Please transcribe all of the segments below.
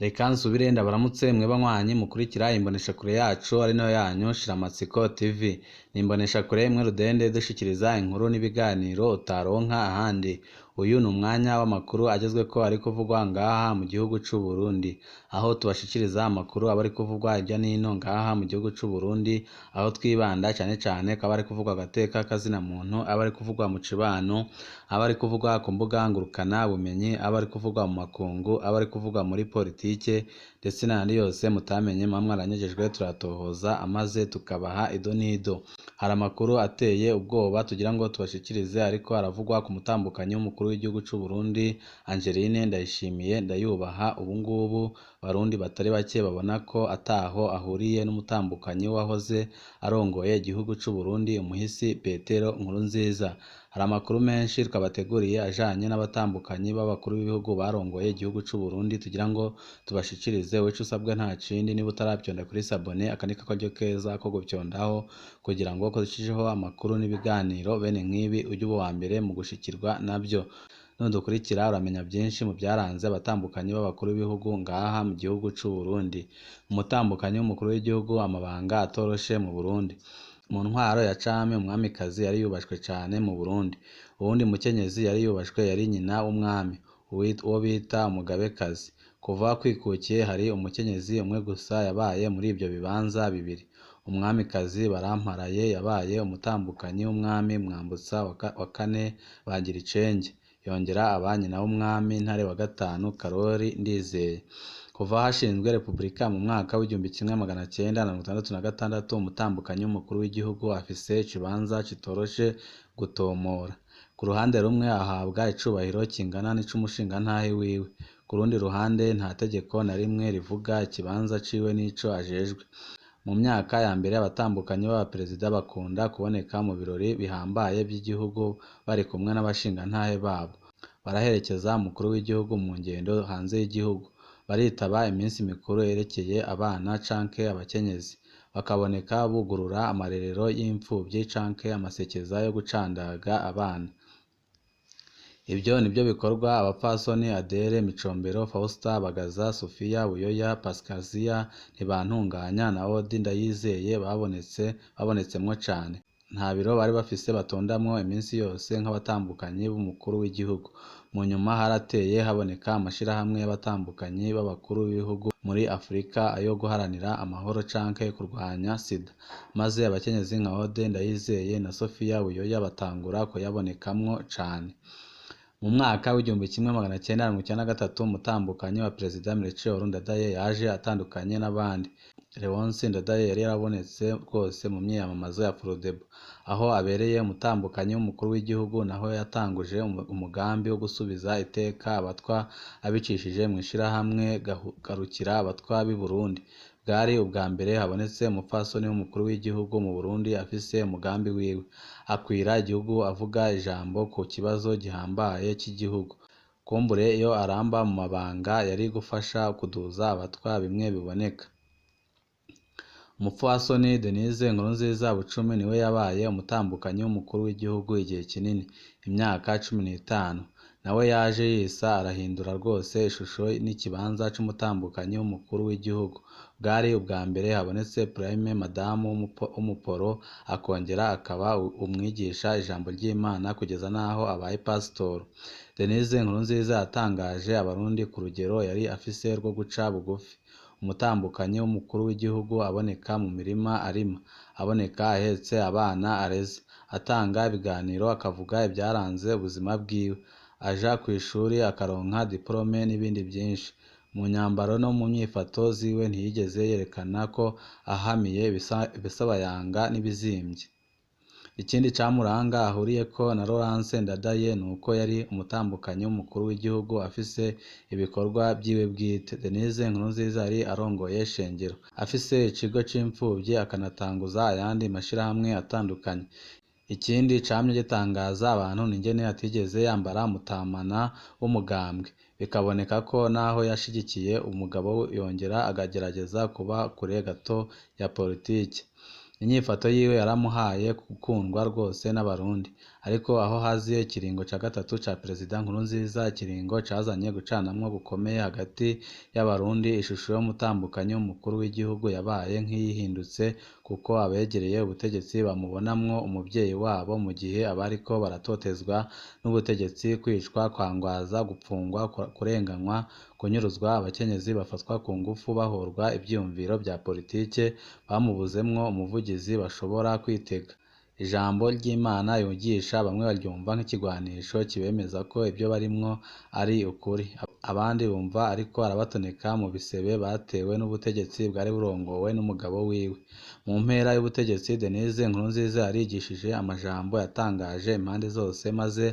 Reka nsubire ndabaramutse mwe banywanyi mukurikira imboneshakure yacu ari nayo yanyu Shiramatsiko TV. Ni imboneshakure imwe rudende idushikiriza inkuru n'ibiganiro utaronka ahandi. Uyu ni umwanya w'amakuru agezweko ari kuvugwa ngaha mu gihugu c'u Burundi, aho tubashikiriza amakuru aba ari kuvugwa hirya n'ino ngaha mu gihugu c'u Burundi, aho twibanda cane cane kw'aba ari kuvugwa agateka kazina muntu, aba ari kuvugwa mu cibano, aba ari kuvugwa ku mbuga ngurukana bumenyi, aba ari kuvugwa mu makungu, aba ari kuvugwa muri politike ndetse n'ayandi yose mutamenye muba mwaranyejejwe turatohoza amaze tukabaha ido n'ido. Hari amakuru ateye ubwoba tugira ngo tubashikirize ariko aravugwa ku mutambukanyi w'umukuru w'igihugu c'u Burundi Angeline Ndayishimiye Ndayubaha. Ubu ngubu Barundi batari bake babona ko ataho ahuriye n'umutambukanyi wahoze arongoye igihugu c'u Burundi umuhisi Petero Nkurunziza. Hari amakuru menshi twabateguriye ajanye n'abatambukanyi b'abakuru b'ibihugu barongoye igihugu c'u Burundi tugira ngo tubashikirize. Wewe ico usabwa nta kindi, niba utaravyonda kuri sabone aka ni karyo keza ko gufyondaho kugira ngo dushijeho amakuru n'ibiganiro bene nk'ibi ujye uba uwa mbere mu gushikirwa navyo. Nudukurikira uramenya vyinshi mu vyaranze abatambukanyi b'abakuru b'ibihugu ngaha mu gihugu c'u Burundi. Umutambukanyi w'umukuru w'igihugu amabanga atoroshe mu Burundi. Mu ntwaro ya cami umwamikazi yari yubashwe cane mu Burundi. Uwundi mukenyezi yari yubashwe yari nyina w'umwami, uwo bita umugabekazi. Kuva kwikukiye hari umukenyezi umwe gusa yabaye muri ivyo bibanza bibiri. Umwamikazi Baramparaye yabaye umutambukanyi w'umwami Mwambutsa wa kane Bangiricenge, yongera aba nyina w'umwami Ntare wa gatanu Karori Ndizeye. Kuva hashinzwe Repubulika mu mwaka w'1966, umutambukanyi w'umukuru w'igihugu afise ikibanza kitoroshe gutomora. Ku ruhande rumwe ahabwa icubahiro kingana n'ic'umushingantahe wiwe, ku rundi ruhande nta tegeko na rimwe rivuga ikibanza ciwe n'ico ajejwe. Mu myaka ya mbere abatambukanyi b'abaperezida bakunda kuboneka mu birori bihambaye vy'igihugu bari kumwe n'abashingantahe babo. Baraherekeza umukuru w'igihugu mu ngendo hanze y'igihugu, baritaba iminsi mikuru yerekeye abana canke abakenyezi, bakaboneka bugurura amarerero y'imfuvyi canke amasekeza yo gucandaga abana. Ivyo nivyo bikorwa abapfasoni Adele Micombero, Faustin Bagaza, Sophia Buyoya, Pascasia Ntibantunganya na Odi Ndayizeye babonetsemwo cane. Nta biro bari bafise batondamwo iminsi yose nk'abatambukanyi b'umukuru w'igihugu. Mu nyuma harateye haboneka amashirahamwe y'abatambukanyi b'abakuru b'ibihugu muri Afrika ayo guharanira amahoro canke kurwanya sida, maze abakenyezi nka Ode Ndayizeye na Sophia Buyoya batangura kuyabonekamwo cane. Mu mwaka w'1993 umutambukanyi wa perezida Melchior Ndadaye yaje atandukanye n'abandi. Léonce Ndadaye yari yarabonetse rwose mu myiyamamazo ya Frodebu, aho abereye umutambukanyi w'umukuru w'igihugu naho yatanguje umugambi wo gusubiza iteka abatwa abicishije mw'ishirahamwe Garukira Abatwa b'i Burundi. Bwari ubwa mbere habonetse umupfasoni w'umukuru w'igihugu mu Burundi afise umugambi wiwe, akwira igihugu avuga ijambo ku kibazo gihambaye c'igihugu. Kumbure iyo aramba mu mabanga yari gufasha kuduza abatwa bimwe biboneka. Umupfasoni Denise Nkurunziza Bucumi niwe yabaye umutambukanyi w'umukuru w'igihugu igihe kinini, imyaka 15. Nawe yaje yisa arahindura rwose ishusho n'ikibanza c'umutambukanyi w'umukuru w'igihugu. Bwari ubwa mbere habonetse Prime Madamu w'umuporo akongera akaba umwigisha ijambo ry'Imana kugeza n'aho abaye pasitoro. Denise Nkurunziza yatangaje Abarundi ku rugero yari afise rwo guca bugufi. Umutambukanyi w'umukuru w'igihugu aboneka mu mirima arima, aboneka ahetse abana areze, atanga ibiganiro akavuga ivyaranze ubuzima bwiwe, aja kw'ishuri akaronka diplome n'ibindi vyinshi. Mu nyambaro no mu nyifato ziwe ntiyigeze yerekana ko ahahamiye ibisabayanga n'ibizimvye. Ikindi camuranga ahuriyeko na Laurence Ndadaye nuko yari umutambukanyi w'umukuru w'igihugu afise ibikorwa vyiwe bwite. Denise Nkurunziza yari arongoye ishengero, afise ikigo c'imfuvyi akanatanguza ayandi mashirahamwe atandukanye. Ikindi camye gitangaza abantu n'ingene atigeze yambara umutamana w'umugambwe, bikaboneka ko naho yashigikiye umugabo yongera akagerageza kuba kure gato ya politike. Inyifato yiwe yaramuhaye gukundwa rwose n'abarundi. Ariko aho haziye ikiringo ca gatatu ca Perezida Nkurunziza, ikiringo cazanye gucanamwo gukomeye hagati y'abarundi, ishusho y'umutambukanyi w'umukuru w'igihugu yabaye nk'iyihindutse kuko abegereye ubutegetsi bamubonamwo umuvyeyi wabo mu gihe abariko baratotezwa n'ubutegetsi, kwicwa, kwangwaza, gupfungwa, kurenganywa, kunyuruzwa, abakenyezi bafatwa ku ngufu bahorwa ivyiyumviro vya politike, bamubuzemwo umuvugizi bashobora kwitega. Ijambo ry'Imana yigisha bamwe baryumva nk'ikigwanisho kibemeza ko ivyo barimwo ari ukuri, abandi bumva ariko arabatoneka mu bisebe batewe n'ubutegetsi bwari burongowe n'umugabo wiwe. Mu mpera y'ubutegetsi, Denise Nkurunziza yarigishije amajambo yatangaje impande zose maze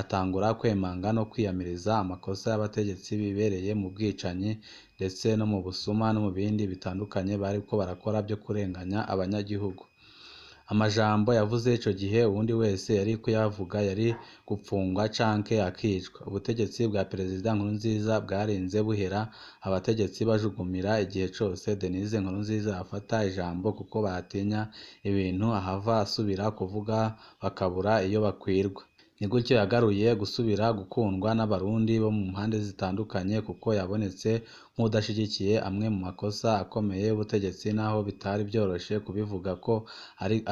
atangura kwemanga no kwiyamiriza amakosa y'abategetsi bibereye mu bwicanyi ndetse no mu busuma no mu bindi bitandukanye bariko barakora vyo kurenganya abanyagihugu. Amajambo yavuze ico gihe uwundi wese yari kuyavuga yari gupfungwa canke akicwa. Ubutegetsi bwa Perezida Nkurunziza bwarinze buhera abategetsi bajugumira igihe cose Denise Nkurunziza afata ijambo kuko batinya ibintu ahava asubira kuvuga bakabura iyo bakwirwa. Ni gutyo yagaruye gusubira gukundwa n'abarundi bo mu mpande zitandukanye kuko yabonetse nk'uwudashigikiye amwe mu makosa akomeye y'ubutegetsi naho bitari vyoroshe kubivuga ko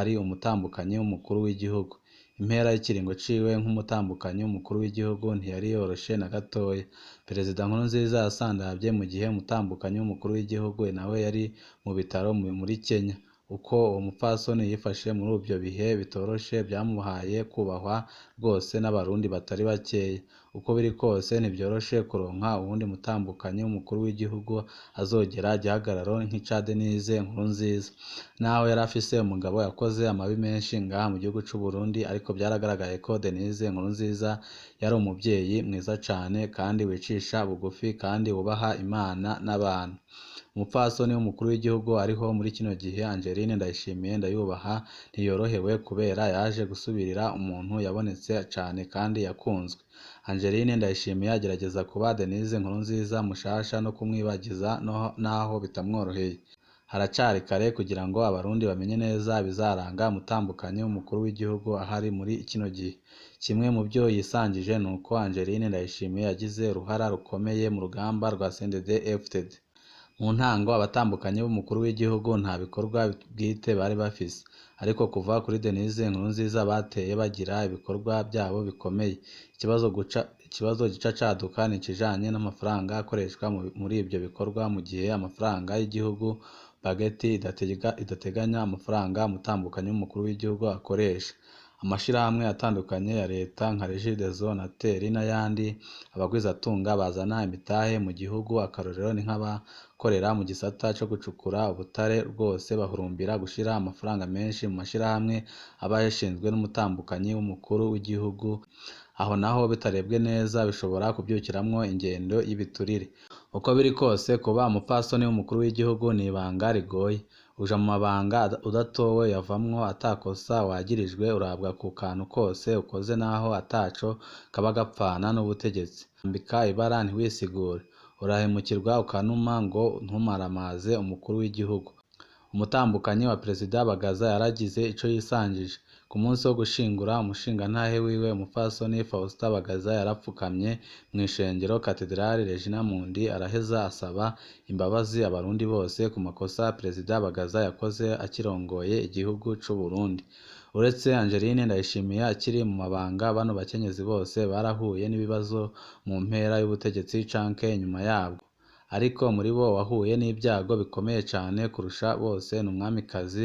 ari umutambukanyi w'umukuru w'igihugu. Impera y'ikiringo ciwe nk'umutambukanyi w'umukuru w'igihugu ntiyari yoroshe na gatoya. Perezida Nkurunziza yasandavye mu gihe umutambukanyi w'umukuru w'igihugu nawe yari mu bitaro muri Kenya. Uko uwo mupfasoni yifashe muri ivyo bihe bitoroshe vyamuhaye kubahwa rwose n'abarundi batari bakeya. Uko biri kose ntivyoroshe kuronka uwundi mutambukanyi w'umukuru w'igihugu azogera igihagararo nk'ica Denise Nkurunziza. Naho yari afise umugabo yakoze amabi menshi ngaha mu gihugu c'Uburundi, ariko vyaragaragaye ko Denise Nkurunziza yari umuvyeyi mwiza cane kandi wicisha bugufi kandi wubaha Imana n'abantu. Umupfasoni w'umukuru w'igihugu ariho muri kino gihe, Angeline Ndayishimiye Ndayubaha, ntiyorohewe kubera yaje gusubirira umuntu yabonetse cane kandi yakunzwe. Angeline Ndayishimiye agerageza kuba Denise Nkurunziza mushasha no kumwibagiza naho bitamworoheye. Haracari kare kugira ngo abarundi bamenye neza ibizaranga umutambukanyi w'umukuru w'igihugu ahari muri kino gihe. Kimwe mu vyo yisangije nuko Angeline Ndayishimiye yagize uruhara rukomeye mu rugamba rwa CNDD-FDD. Mu ntango abatambukanyi b'umukuru w'igihugu nta bikorwa bwite bari bafise, ariko kuva kuri Denise Nkurunziza bateye bagira ibikorwa vyabo bikomeye. Ikibazo gica caduka ni ikijanye n'amafaranga akoreshwa muri ivyo bikorwa mu gihe amafaranga y'igihugu bageti idateganya amafaranga umutambukanyi w'umukuru w'igihugu akoresha. Amashirahamwe atandukanye ya leta nka Regideso, Nateri n'ayandi, abagwizatunga bazana imitahe mu gihugu, akarorero ni nk'abakorera mu gisata co gucukura ubutare rwose bahurumbira gushira amafaranga menshi mu mashirahamwe aba yashinzwe n'umutambukanyi w'umukuru w'igihugu. Aho naho bitarebwe neza bishobora kuvyukiramwo ingendo y'ibiturire. Uko biri kose kuba umupfasoni w'umukuru w'igihugu ni ibanga rigoye. Uja mu mabanga udatowe yavamwo atakosa wagirijwe, urabwa ku kantu kose ukoze naho ataco kaba gapfana n'ubutegetsi. Ambika ibara ntiwisigure, urahemukirwa ukanuma ngo ntumaramaze umukuru w'igihugu. Umutambukanyi wa Perezida Bagaza yaragize ico yisangije. Ku munsi wo gushingura umushingantahe wiwe, umupfasoni Faustin Bagaza yarapfukamye mw'ishengero Katedrali Regina Mundi araheza asaba imbabazi abarundi bose ku makosa Perezida Bagaza yakoze akirongoye igihugu c'Uburundi. Uretse Angeline Ndayishimiye akiri mu mabanga, bano bakenyezi bose barahuye n'ibibazo mu mpera y'ubutegetsi canke inyuma yabwo. Ariko muri bo uwahuye n'ibyago bikomeye cane kurusha bose ni umwamikazi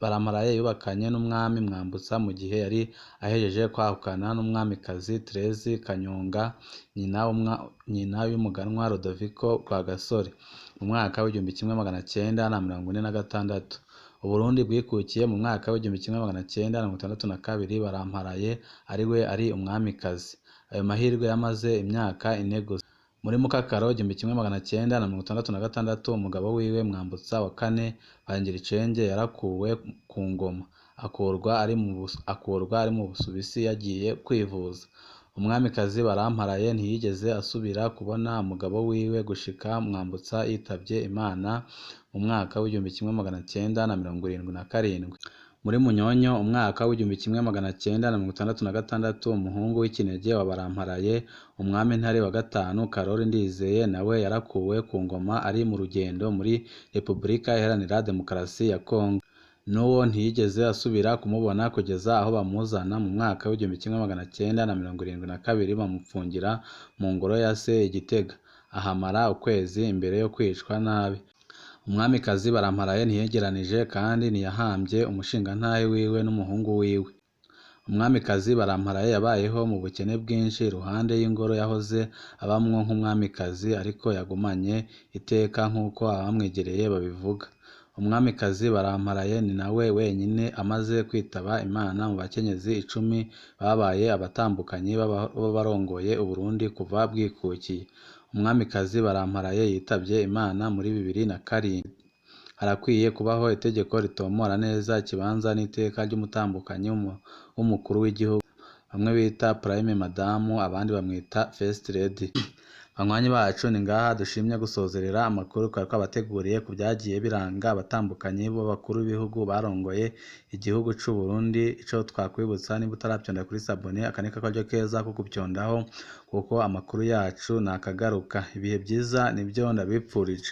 Baramparaye yubakanye n'umwami Mwambutsa mu gihe yari ahejeje kwahukana n'umwamikazi Thérèse Kanyonga, nyina w'umuganwa Rodoviko Rwagasore, mu mwaka w'1946. Uburundi bwikukiye mu mwaka w'1962 Baramparaye ariwe ari umwamikazi. Ayo mahirwe yamaze imyaka ine gusa. Muri Mukakaro 1966 umugabo wiwe Mwambutsa wa kane Bangiricenge yarakuwe ku ngoma, akurwa ari mu Busuwisi yagiye kwivuza. Umwamikazi Baramparaye ntiyigeze asubira kubona umugabo wiwe gushika Mwambutsa yitavye Imana mu mwaka w'1977. Muri Munyonyo umwaka w'1966 umuhungu w'ikinege wa Baramparaye, umwami Ntare wa gatanu Karori Ndizeye, nawe yarakuwe ku ngoma ari mu rugendo muri Repubulika Iharanira Demokarasi ya Kongo. N'uwo ntiyigeze asubira kumubona kugeza aho bamuzana mu mwaka w'1972 bamupfungira mu ngoro ya se i Gitega, ahamara ukwezi imbere yo kwicwa nabi. Umwamikazi Baramparaye ntiyegeranije kandi ntiyahambye umushingantahe wiwe n'umuhungu wiwe. Umwamikazi Baramparaye yabayeho mu bukene bwinshi iruhande y'ingoro yahoze abamwo nk'umwamikazi, ariko yagumanye iteka nk'uko abamwegereye babivuga. Umwamikazi Baramparaye ni nawe wenyine amaze kwitaba Imana mu bakenyezi 10 babaye abatambukanyi b'abarongoye Uburundi kuva bwikukiye. Umwamikazi Baramparaye yitavye Imana muri 2007. Harakwiye kubaho itegeko ritomora neza ikibanza n'iteka ry'umutambukanyi w'umukuru w'igihugu, bamwe bita Prime Madamu, abandi bamwita First Lady. Banywanyi bacu, ni ngaha dushimye gusozerera amakuru twari twabateguriye ku vyagiye biranga abatambukanyi b'abakuru b'ibihugu barongoye igihugu c'u Burundi. Ico twakwibutsa, niba utaravyonda kuri sabone, aka ni akaryo keza ko kuvyondaho kuko amakuru yacu nakagaruka. Ibihe vyiza nivyo ndabipfurije.